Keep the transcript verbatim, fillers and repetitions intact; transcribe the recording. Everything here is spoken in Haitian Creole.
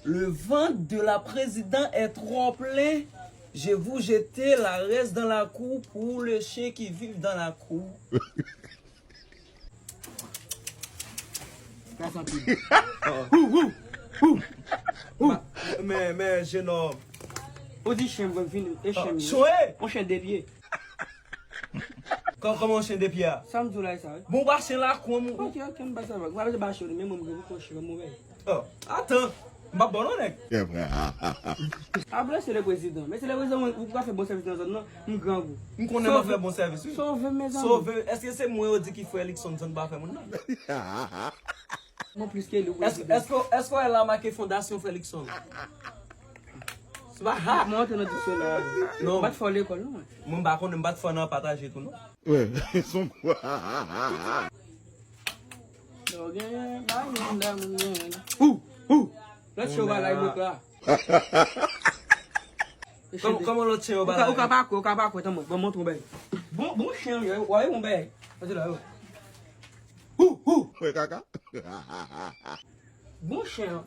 Le ventre de la présidente est trop plein. Je vous jette la reste dans la cour pour le chien qui vit dans la cour. Sa santi. Ou, ou, ou, ou. Men, men, jenòm. Ou di chen, mwen vin, e chen. Chen, e? On chen de pye. Kòman yon chen de pye a? Sa m di w la, e sa, wi. Bon, ou pa chen lakou an, mon. Ok, ok, m pa sa, m pa sa ba chen, men mwen, mwen, mwen, chen, mwen, mwen. Oh, atan. M pa bon non, nèg. Apre, se le prezidan. Men se le prezidan, mwen, ou pa fè bon sèvis nan zòn nan, m grangou. M konnen m ap fè bon sèvis, wi. Sove, mezanmi. Sove, èske se mwen yo di ki frè Luckson zòn pa fè moun nan? Mwen plis ke li, wi. Èske, èske, èske w wè la make fondasyon frè Luckson? Se pa ha. Mwen antre nan diksyonè a. Non. M pa t fè w lekòl, non, mwen. Mwen m pa konnen, m pa t fè w nan pataje tou, non. Wi, son kwa. Yo genyen, bay moun dam genyen. Ou, ou. Lòt chen yo pa la, lòt la. Kòman, kòman lòt chen yo pa la? Ou ka, ou ka pa kwè, ou ka pa kwè, tann mwen, ban m montre w yon bagay. Bon, bon chen yo, w wè yon bagay. Gade la, yo. Ou, ou. Wè kaka. Bon chen.